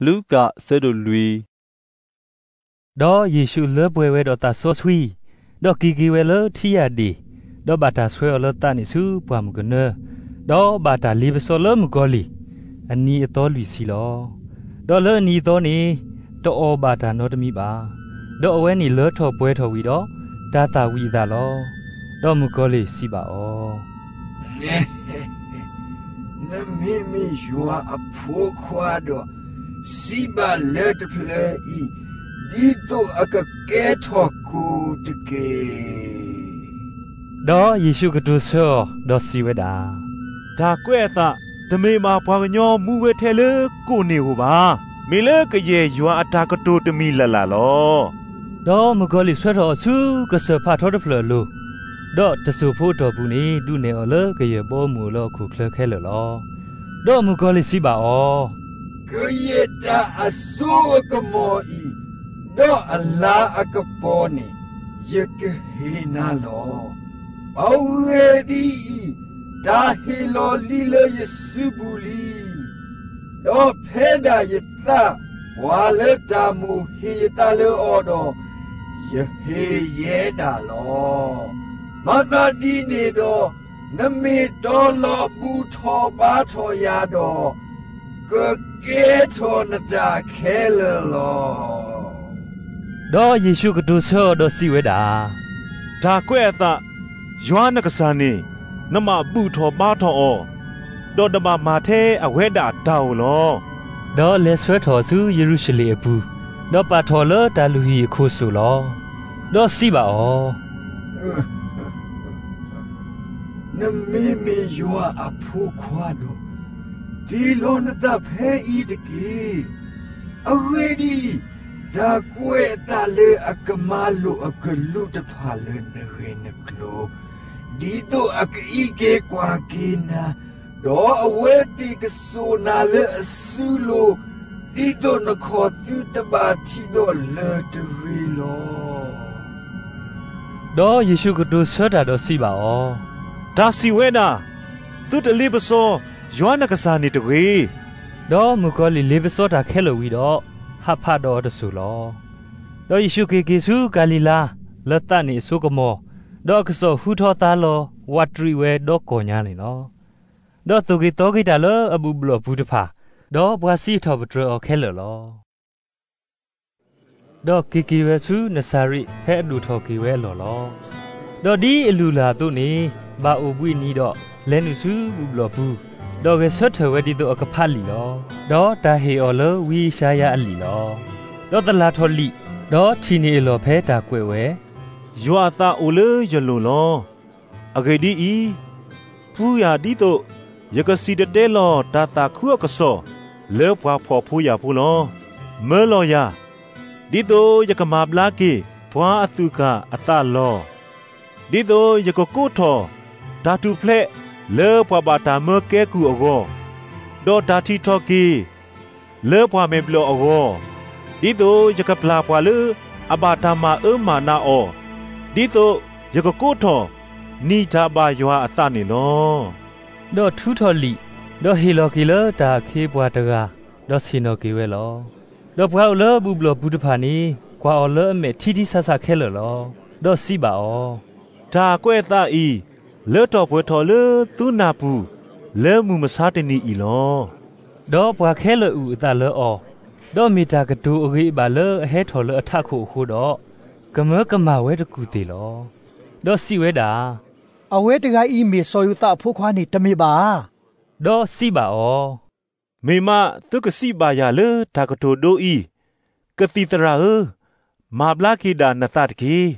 လူၤကၣ် အဆၢဒိၣ်လွံၢ်. ဒီးယ့ၣ်ၡူးလၢပှဲၤဝဲဒီးသးစီဆှံ, ဒီးက့ၤက့ၤဝဲလၢထံယၢ်ဒ့ၣ်, ဒီးဘၣ်တၢ်ဆှၢအီၤလၢသးန့ၣ်ဆူပှၢ်မုၢ်ကနၢ, ဒီးဘၣ်တၢ်လ့ပစီလၢမုၣ်ကီၤလံၢ်, အနံၤအသီလွံၢ်ဆံလီၤ. ဒီးလၢအနံၤအသီန့ၣ်, တအီၣ်ဘၣ်တၢ်နီတမံၤဘၣ်. ဒီးအဝဲန့ၣ်လၢထီၣ်ပှဲၤထီၣ်ဝံၤဒီး, တၢ်သၣ်ဝံၤအသးလီၤ. ဒီးမုၣ်ကီၤလံၢ်စံးဘၣ်အီၤ, နမ့မ့ၢ်ယွၤအဖိခွါဒီး, စံးဘၣ်လၢတဖျၢၣ်အံၤ, ဒ်သိးအကကဲထီၣ်ကိၣ်တက့ၢ်. ဒီးယ့ၣ်ၡူးကတိၤဆၢအီၤဒီးစံးဝဲဒၣ်, တၢ်ကွဲးအသး, တမ့ၢ်ဘၣ်ပှၤကညီမူဝဲထဲလၢကိၣ်န့ၣ်ဧိၤဘၣ်. မ့ၢ်လၢကယဲၢ်ယွၤအတၢ်ကတိၤတမံၤလၢ်လၢ်လီၤ. ဒီးမုၣ်ကီၤလံၢ်ဆှၢထီၣ်အီၤဆူကစၢၢ်ဖးထီတဖျၢၣ်အလိၤ, ဒီးတစိၢ်ဖိအတီၢ်ပူၤန့ၣ် ဒုးနဲၣ်အီၤလၢကယဲၢ်ဘီမုၢ်အိၣ်လၢဟီၣ်ခိၣ်ချၢခဲလၢာ်လီၤ. ဒီးမုၣ်ကီၤလံၢ်စံးဘၣ်အီၤ, ကယဲၢ်တၢ်အစိအကမီၤအံၤ, ဒီးအလၤအကပီၤန့ၣ်, ယကဟ့ၣ်နၤလီၤ. အဂ့ၢ်ဒ်အံၤ, တၢ်ဟ့ၣ်လီၤလံလၢယစုပူၤလံ. ဒီးဖဲဒၣ်ယသးပှၢ်လၢတၢ်မိၣ်ဟ့ၣ်ယသးလၢအီၤဒီး, ယဟ့ၣ်ယဲဒၣ်လီၤ. မၤသးဒ်န့ၣ်ဒီး, နမ့ၢ်တီလီၤဘူၣ်ထီၣ်ဘါထီၣ်ယၤဒီး, ကကဲထီၣ်နတၢ်ခဲလၢာ်လီၤ. ဒီးယ့ၣ်ၡူးကတိၤဆၢအီၤဒီးစံးဝဲဒၣ်, တၢ်ကွဲးအသး, ယွၤနကစၢ်န့ၣ်, နဘၣ်ဘူၣ်ထီၣ်ဘါထီၣ်အီၤ, ဒီးနဘၣ်မၤထဲအဝဲဒၣ်အတၢ်ဧိၤလီၤ. ဒီးလဲၤဆှၢထီၣ်ဆူယရူၤၡလ့ၣ်အပူၤ, ဒီးပာ်ထီၣ်လၢတၢ်လုၢ်ဟံၣ်အခိၣ်စိၣ်လီၤ. ဒီးစံးဘၣ်အီၤ, နမ့မ့ၢ်ယွၤအဖိခွါဒီး, တ့လီၤနသးဖဲအံၤတက့ၢ်. အဂ့ၢ်ဒ်အံၤ, တၢ်ကွဲးအသးလၢအကမၤလိာ်အကလူးတဖၣ်လၢနဂ့ၢ်နကျိၤ, ဒ်သိးအကအံးက့ၤကွၢ်က့ၤနၤ, ဒီးအဝဲသ့ၣ်ကစိာ်နၤလၢအစုလိၤ, ဒ်သိးနခီၣ်သုတဘၣ်ထံးဒီးလၢၤတဂ့ၤလီၤ. ဒီးယ့ၣ်ၡူးကတိၤဆၢတၢ်ဒီးစံးဘၣ်အီၤ, တၢ်စံးဝဲဒၣ်, သုတလ့ပစီယွၤနကစၢ်န့ၣ်တဂ့ၤ. ဒီးမုၣ်ကီၤလံၢ်လ့ပစီတၢ်ခဲလၢာ်ဝံၤဒီး, ဟးဖးဒီးအီၤတစိၢ်လီၤ. ဒီးယ့ၣ်ၡူးက့ၤက့ၤဆူကၤလံၤလါ, လၢသးန့ၣ်အစိကမီၤ, ဒီးအကစီၣ်ဟူထီသါလီၤ, ဝးတရံးဝဲဒီးကီၢ်ညါန့ၣ်လီၤ. ဒီးသိၣ်က့ၤသီက့ၤတၢ်လၢအဘူၣ်ဘျီၣ်ပူၤတဖၣ်, ဒီးပှၤစံးထီၣ်ပတြၢၤအီၤခဲလၢာ်လီၤ. ဒီးက့ၤက့ၤဝဲဆူနစၤရ့း ဖဲအဒိၣ်ထီၣ်က့ၤဝဲအလီၢ်လီၤ. ဒီးဒ်အလုၢ်အလၢ်အသိးန့ၣ်, ဘၣ်အိၣ်ဘှံးနံၤဒီးလဲၤနုာ်ဆူဘူၣ်ဘျီၣ်ပူၤ, ဒီးဂဲၤဆၢထၢၣ်ဝဲဒ်သိးအကဖးလံာ်လီၤ. ဒီးတၢ်ဟ့ၣ်အီၤလၢဝံယၡါယၤအလံာ်လီၤ. ဒီးသလၣ်ထီၣ်လံာ်, ဒီးထံၣ်န့ၢ်အလီၢ်ဖဲတၢ်ကွဲးဝဲ, ယွၤအသးအိၣ်လၢယလိၤလီၤ. အဂ့ၢ်ဒ်အံၤ, ပူယၤဒ်သိးယကစံၣ်တဲၤတဲလီၤတၢ်သးခုအကစီၣ်လၢပှၤဖှီၣ်ဖိယာ်ဖိလီၤ. မၢလီၤယၤ, ဒ်သိးယကမၤဘျါက့ၤပှၤအသူၣ်ကၢ်အသးလီၤ. ဒ်သိးယကကိးထီၣ်တၢ်ထူၣ်ဖျဲးလၢပှၤဘၣ်တၢ်မၢကဲကုၢ်အဂီၢ်, ဒီးတၢ်ထံၣ်ထီၣ်က့ၤလၢပှၤမဲာ်ဘျီၣ်အဂီၢ်, ဒ်သိးယကပျၢ်ပှၤလၢအဘၣ်တၢ်မၤအၢမၤနးအီၤ, ဒ်သိးယကကိးထီၣ်နံၣ်တၢ်ဘၣ်ယွၤအသးန့ၣ်လီၤ. ဒီးထူထီၣ်လံာ်, ဒီးဟ့ၣ်လီၤက့ၤလၢတၢ်အခ့အပှၤတဂၤ, ဒီးဆ့ၣ်နီၤက့ၤဝဲလီၤ. ဒီးပှၤအိၣ်လၢဘူၣ်ဘျီၣ်ပူၤတဖၣ်န့ၣ်, ကွၢ်အီၤလၢအမဲာ်ထံထံဆးဆးခဲလၢာ်လီၤ. ဒီးစံးဘၣ်အီၤ, တၢ်ကွဲးအသးအံၤ, လၢထီၣ်ပှဲၤထီၣ်လၢသုနၢ်ပူၤလၢမုၢ်မဆါတနံၤအံၤလီၤ. ဒီးပှၤခဲလၢာ်အုၣ်အသးလၢအီၤ, ဒီးမ့ၢ်တၢ်ကတိၤအဂ့ၤအဘၣ်လၢအဟဲထီၣ်လၢအထးခိၣ်အဃိဒီး, ကမၢကမၣ်ဝဲတကူၢ်သ့ၣ်လီၤ. ဒီးစံးဝဲဒၣ်, အဝဲတဂၤအံၤမ့ၢ်စီၤယိၤသးအဖိခွါန့ၣ်တမ့ၢ်ဘၣ်ဧါ. ဒီးစံးဘၣ်အီၤ, မ့ၢ်မးသုကစံးဘၣ်ယၤလၢတၢ်ကတိၤဒိအံၤ, ကသံၣ်သရၣ်ဧၢ, မၤဘျါက့ၤဒၣ်နသးတက့ၢ်.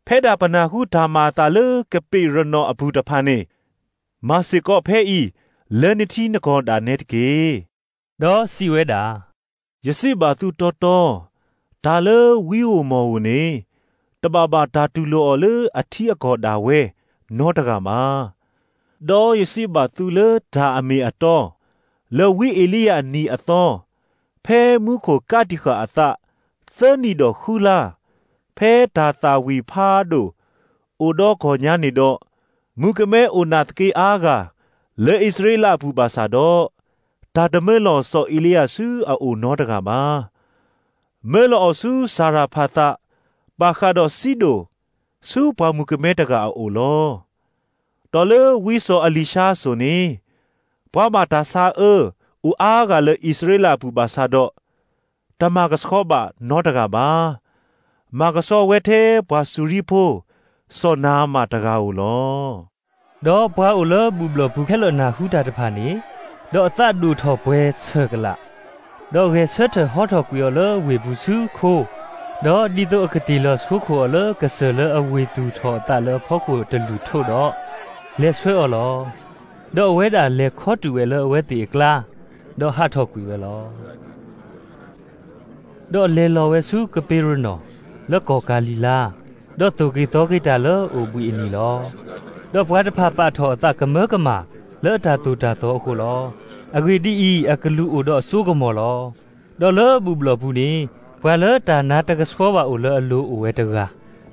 ဖဲဒၣ်ပနၢ်ဟူတၢ်မၤအသးလၢကပ့းရနီၣ်အပူၤတဖၣ်န့ၣ်, မၤစ့ၢ်ကီးဖဲအံၤလၢနထံနကီၢ်ဒၣ်နဲတက့ၢ်. ဒီးစံးဝဲဒၣ်, ယစံးဘၣ်သုတီတီ, တၢ်လၢဝံဧိၤမီၢ်ဧိၤန့ၣ်, တဘၣ်ဘၣ်တၢ်တူၢ်လိာ်အီၤလၢအထံအကီၢ်ဒၣ်ဝဲနီတဂၤဘၣ်. ဒီးယစံးဘၣ်သုလၢတၢ်အမ့ၢ်အတီ, လၢဝံအ့လံယၤအနံၤအသီ, ဖဲမူခိၣ်ကးတံာ်ဃာ်အသးသၢနံၣ်ဒီးဃုလါ, ဖဲတၢ်သၣ်ဝံၤဖးဒိၣ်အိၣ်ဒီးကီၢ်ညါန့ၣ်ဒီး, မုၣ်ကမဲအိၣ်နာ်သက့အါဂၤလၢအံၣ်စရ့လးအပူၤဘၣ်ဆၣ်ဒီး, တၢ်တမၢလီၤစီၤအ့လံယၤဆူအအိၣ်နီတဂၤဘၣ်. မၢလီၤအီၤဆူစၤရဖးသး, ပာ်ဃာ်ဒီးစံဒိၣ်, ဆူပှၤမုၣ်ကမဲတဂၤအအိၣ်လီၤ. ဒီးလၢဝံစီၤအလံၤၡါအစိၤန့ၣ်, ပှၤဘၣ်တၢ်ဆါအၢ အိၣ်အါဂၤလၢအံၣ်စရ့လးအပူၤဘၣ်ဆၣ်ဒီး, တမၤကဆှီဘၣ်နီတဂၤဘၣ်. မၤကဆှီဝဲထဲပှၤစူၤရံဖိ စီၤနၤအမၣ်တဂၤဧိၤလီၤ. ဒီးပှၤအိၣ်လၢဘူၣ်ဘျီၣ်ပူၤခဲလၢာ်နၢ်ဟူတၢ်တဖၣ်န့ၣ်, ဒီးအသးဒိၣ်ထီၣ်ပှဲၤဆၢၣ်ကလာ်, ဒီးဂဲၤဆၢထၢၣ်ဟီထီၣ်ကွံာ်အီၤလၢဝ့ၢ်ပူၤဆူခိ, ဒီးဒ်သိးအကတ့ၢ်လီၤဆိခိၣ်အီၤလၢ ကစၢၢ်လၢအဝ့ၢ်သူၣ်ထီၣ်အသးလၢအဖီခိၣ်တလုၢ်ထိးဒီး, လဲၤဆှၢအီၤလီၤ. ဒီးအဝဲဒၣ်လဲၤခီတုာ်ဝဲလၢအဝဲသ့ၣ်အကျါ, ဒီးဟးထီၣ်ကွံာ်ဝဲလီၤ. ဒီးလဲၤလီၤဝဲဆူကပ့းရနီၣ်, လၢကီၢ်ကၤလံၤလါ, ဒီးသိၣ်က့ၤသီက့ၤတၢ်လၢအအိၣ်ဘှံးအနံၤလီၤ. ဒီးပှၤတဖၣ်ပာ်ထီၣ်အသးကမၢကမၣ်လၢတၢ်သိၣ်တၢ်သီအဃိလီၤ. အဂ့ၢ်ဒ်အံၤ, အကလူးအိၣ်ဒီးအစိကမီၤလီၤ. ဒီးလၢဘူၣ်ဘျီၣ်ပူၤန့ၣ်, ပှၤလၢတၢ်နါတကဆှီဘၣ်အိၣ်လၢအလိၤအိၣ်ဝဲတဂၤ,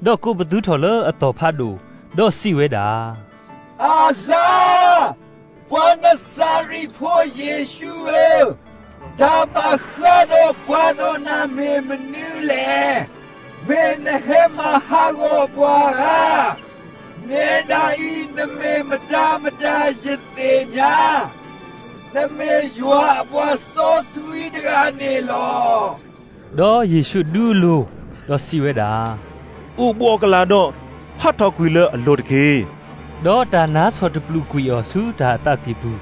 ဒီးကိးပသူထီၣ်လၢအသီၣ်ဖးဒိၣ်, ဒီးစံးဝဲဒၣ်, အၢၣ်လါ, ပှၤနစၤရ့းဖိယ့ၣ်ၡူးဧၢ, တၢ်ဘၣ်ဃးဒီးပှၤဒီးနၤမ့ၢ်မနုၤလဲၣ်. မ့ၢ်နဟဲမၤဟးဂီၤပှၤဧါ. နဲဒၣ်အံၤနမ့ၢ်မတၤမတၤယသ့ၣ်ညါ, နမ့ၢ်ယွၤအပှၤစီဆှံတဂၤန့ၣ်လီၤ. ဒီးယ့ၣ်ၡူးဒုးလိၤ, ဒီးစံးဝဲဒၣ်, အိၣ်ဘှီၣ်ကလာ်ဒီး, ဟးထီၣ်ကွံာ်လၢအလိၤတက့ၢ်. ဒီးတၢ်နါဆီၣ်တပျုာ်ကွံာ်အီၤဆူတၢ်အသးကံၢ်ပူၤ,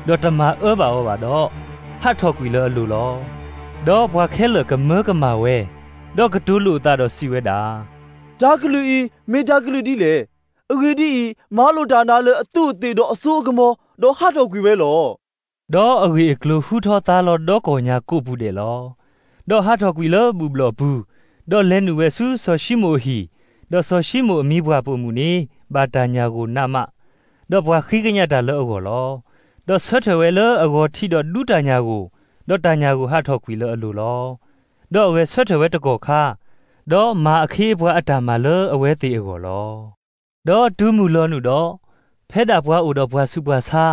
ဒီးတမၤအၢဘၣ်အီၤဘၣ်ဒီး, ဟးထီၣ်ကွံာ်လၢအလိၤလီၤ. ဒီးပှၤခဲလၢာ်ကမၢကမၣ်ဝဲ, ဒီးကတိၤလိာ်အသးဒီးစံးဝဲဒၣ်, တၢ်ကလုၢ်အံၤမ့ၢ်တၢ်ကလုၢ်ဒ်လဲၣ်. အဂ့ၢ်ဒ်အံၤ, မၤလိာ်တၢ်နါလၢအသူးအသ့ၣ်ဒီးအစိအကမီၤ, ဒီးဟးထီၣ်ကွံာ်ဝဲလီၤ. ဒီးအဂ့ၢ်အကျိၤဟူထီၣ်သါလီၤဒီးကီၢ်ညါကိးပူၤဒဲးလီၤ. ဒီးဟးထီၣ်ကွံာ်လၢဘူၣ်ဘျီၣ်ပူၤ, ဒီးလဲၤနုာ်ဝဲဆူစီၤၡံမိၣ်အဟံၣ်, ဒီးစီၤၡံမိၣ်အမံၤပှၢ်ပိာ်မုၣ်န့ၣ် ဘၣ်တၢ်ညၣ်ဂိၢ်နးမး, ဒီးပှၤဃ့ကညးတၢ်လၢအဂီၢ်လီၤ. ဒီးဆၢထၢၣ်ဝဲလၢအဂီၤထံးဒီးဒူတၢ်ညၣ်ဂိၢ်, ဒီးတၢ်ညၣ်ဂိၢ်ဟးထီၣ်ကွံာ်လၢအလိၤလီၤ. ဒီးအဝဲဆၢထၢၣ်ဝဲတကီၢ်ခါ, ဒီးမၤအခ့အပှၤအတၢ်မၤလၢအဝဲသ့ၣ်အဂီၢ်လီၤ. ဒီးတုၤမုၢ်လီၤနုာ်ဒီး, ဖဲဒၣ်ပှၤအိၣ်ဒီးပှၤဆူးပှၤဆါ,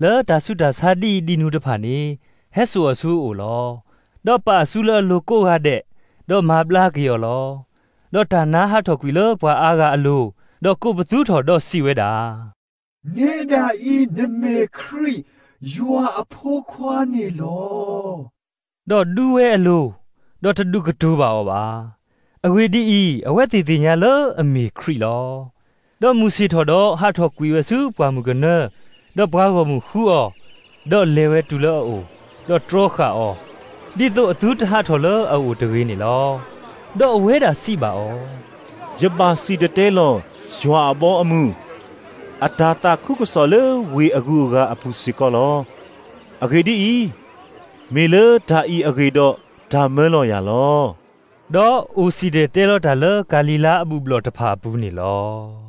လၢတၢ်ဆူးတၢ်ဆါဒ်အံၤဒ်နုၤတဖၣ်န့ၣ်, ဟဲစိာ်အီၤဆူအအိၣ်လီၤ. ဒီးပာ်အစုလၢအလိၤကိးဂၤဒဲး, ဒီးမၤဘျါက့ၤအီၤလီၤ. ဒီးတၢ်နါဟးထီၣ်ကွံာ်လၢပှၤအါဂၤအလိၤ, ဒီးကိးပသူထီၣ်ဒီးစံးဝဲဒၣ်, နဲဒၣ်အံၤနမ့ၢ်ခရံာ်, ယွၤအဖိခွါန့ၣ်လီၤ. ဒီးဒူဝဲအလိၤ, ဒီးတဒုးကတိၤဘၣ်အီၤဘၣ်. အဂ့ၢ်ဒ်အံၤ, အဝဲသ့ၣ်သ့ၣ်ညါလၢအမ့ၢ်ခရံာ်လီၤ. ဒီးမုၢ်ဆ့ၣ်ထီၣ်ဒီးဟးထီၣ်ကွံာ်ဝဲဆူပှၢ်မုၢ်ကနၢ, ဒီးပှၤဂီၢ်မုၢ်ဃုအီၤ, ဒီးလဲၤဝဲတုၤလၢအအိၣ်, ဒီးတြီဃာ်အီၤ, ဒ်သိးအသုတဟးထီၣ်လၢအအိၣ်တဂ့ၤန့ၣ်လီၤ. ဒီးအဝဲဒၣ်စံးဘၣ်အီၤ, ယဘၣ်စံၣ်တဲၤတဲလီၤယွၤအဘီအမုၢ်, အတၢ်သးခုကစီၣ်လၢဝ့ၢ်အဂုၤအဂၤအပူၤစ့ၢ်ကီးလီၤ. အဂ့ၢ်ဒ်အံၤ, မ့ၢ်လၢတၢ်အံၤအဂ့ၢ်ဒီးတၢ်မၢလီၤယၤလီၤ. ဒီးအိၣ်စံၣ်တဲၤတဲလီၤတၢ်လၢကၤလံၤလါအဘူၣ်ဘျီၣ်တဖၣ်အပူၤန့ၣ်လီၤ.